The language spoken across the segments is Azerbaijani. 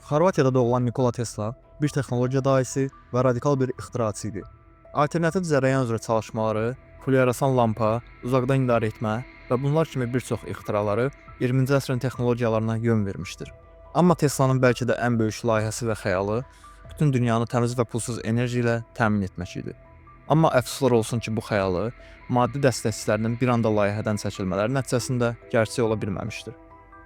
Xorvatiyada doğulan Nikola Tesla bir texnologiya dahisi və radikal bir ixtiraçı idi. Alternativ cərəyan üzrə çalışmaları, fluoresan lampa, uzaqdan idarə etmə və bunlar kimi bir çox ixtiraları 20-ci əsrin texnologiyalarına yön vermişdir. Amma Teslanın bəlkə də ən böyük layihəsi və xəyalı bütün dünyanı təmiz və pulsuz enerji ilə təmin etmək idi. Amma əfsuslar olsun ki, bu xəyalı maddi dəstəkçilərinin bir anda layihədən çəkilmələri nəticəsində gerçək ola bilməmişdir.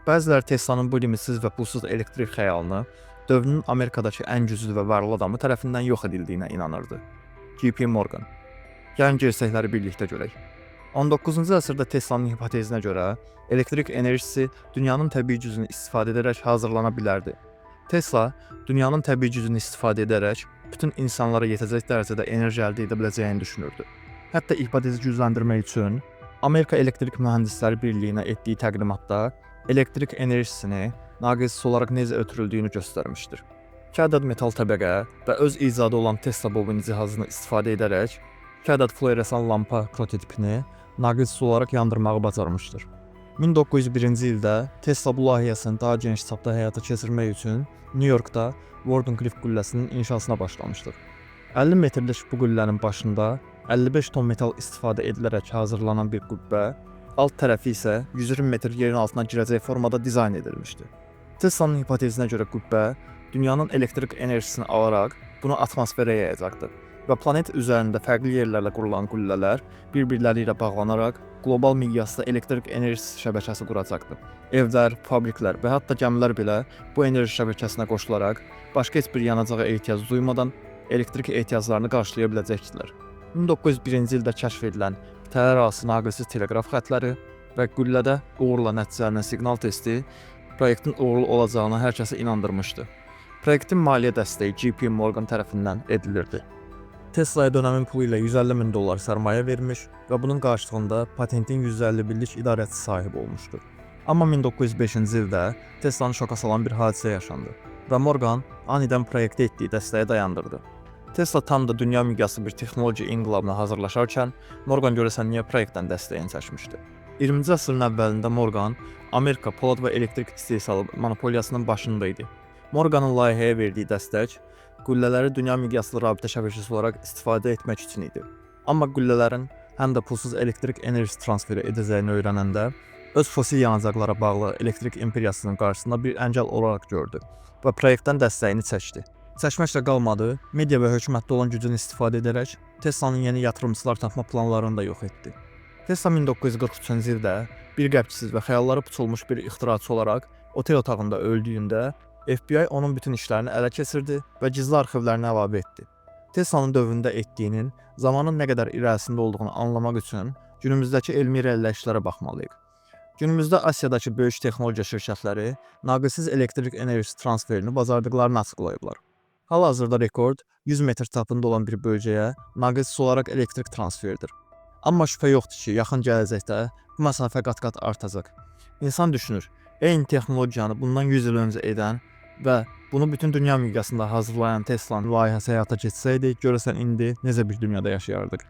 Bəziləri Teslanın bu limitsiz və pulsuz elektrik xəyalını dövrünün Amerikadakı ən güclü və varlı adamı tərəfindən yox edildiyinə inanırdı. JP Morgan. Gəlin gerçəkləri birlikdə görək. 19-cu əsrdə Teslanın hipotezinə görə elektrik enerjisi dünyanın təbii gücünü istifadə edərək hazırlana bilərdi. Tesla dünyanın təbii gücünü istifadə edərək bütün insanlara yetəcək dərəcədə enerji əldə edə biləcəyini düşünürdü. Hətta hipotezi gücləndirmək üçün Amerika Elektrik Mühəndisləri Birliyinə etdiyi təqdimatda elektrik enerjisini naqilsiz olaraq necə ötürüldüyünü göstərmişdir. 2 ədəd metal təbəqə və öz icadı olan Tesla bobini cihazını istifadə edərək 2 ədəd fluoresan lampa prototipini naqilsiz olaraq yandırmağı bacarmışdır. 1901-ci ildə Tesla bu layihəsini daha geniş çapda həyata keçirmək üçün New Yorkda Wardenclyffe qülləsinin inşasına başlamışdır. 50 metrlik bu qüllənin başında 55 ton metal istifadə edilərək hazırlanan bir qübbə, alt tərəfi isə 120 metr yerin altına girəcək formada dizayn edilmişdi. Teslanın hipotezinə görə qübbə dünyanın elektrik enerjisini alaraq bunu atmosferə yayacaqdı və planet üzərində fərqli yerlərdə qurulan qüllələr bir-birləri ilə bağlanaraq qlobal miqyasda elektrik enerjisi şəbəkəsi quracaqdı. Evlər, fabriklər və hətta gəmilər belə bu enerji şəbəkəsinə qoşularaq başqa heç bir yanacağa ehtiyac duymadan elektrik ehtiyaclarını qarşılaya biləcəkdilər. 1901-ci ildə kəşf edilən qitələrarası naqilsiz teleqraf xətləri və qüllədə uğurla nəticələnən siqnal testi proyektin uğurlu olacağına hər kəsi inandırmışdı. Proyektin maliyyə dəstəyi JP Morgan tərəfindən edilirdi. Teslaya dönəmin pulu ilə 150 min dollar sərmayə vermiş və bunun qarşılığında patentin 151-lik idarəçi sahibi olmuşdu. Amma 1905-ci ildə Teslanı şoka salan bir hadisə yaşandı və Morgan anidən proyektə etdiyi dəstəyi dayandırdı. Tesla tam da dünya miqyaslı bir texnologiya inqilabına hazırlaşarkən Morgan görəsən niyə proyektdən dəstəyini çəkmişdi? 20-ci əsrin əvvəlində Morgan Amerika polad və elektrik istehsalı monopoliyasının başında idi. Morganın layihəyə verdiyi dəstək qüllələri dünya miqyaslı rabitə şəbəkəsi olaraq istifadə etmək üçün idi. Amma qüllələrin həm də pulsuz elektrik enerjisi transferi edəcəyini öyrənəndə öz fosil yanacaqlara bağlı elektrik imperiyasının qarşısında bir əngəl olaraq gördü və proyektdən dəstəyini çəkdi. Çəkməklə qalmadı, media və hökumətdə olan gücünü istifadə edərək Teslanın yeni yatırımçılar tapma planlarını da yox etdi. Tesla 1943-cü ildə bir qəpikisiz və xəyalları puç olmuş bir ixtiraçı olaraq otel otağında öldüyündə FBI onun bütün işlərini ələ keçirdi və gizli arxivlərini əlavə etdi. Teslanın dövründə etdiyinin zamanın nə qədər irəlisində olduğunu anlamaq üçün günümüzdəki elmi irəliləyişlərə baxmalıyıq. Günümüzdə Asiyadakı böyük texnologiya şirkətləri naqilsiz elektrik enerjisi transferini bacardıqlarını açıqlayıblar. Hal-hazırda rekord 100 metr çapında olan bir bölgəyə naqilsiz olaraq elektrik transferidir. Amma şübhə yoxdur ki, yaxın gələcəkdə bu məsafə qat-qat artacaq. İnsan düşünür, eyni texnologiyanı bundan 100 il öncə edən və bunu bütün dünya miqyasında hazırlayan Teslanın layihəsi həyata keçsəydi, görəsən indi necə bir dünyada yaşayardıq?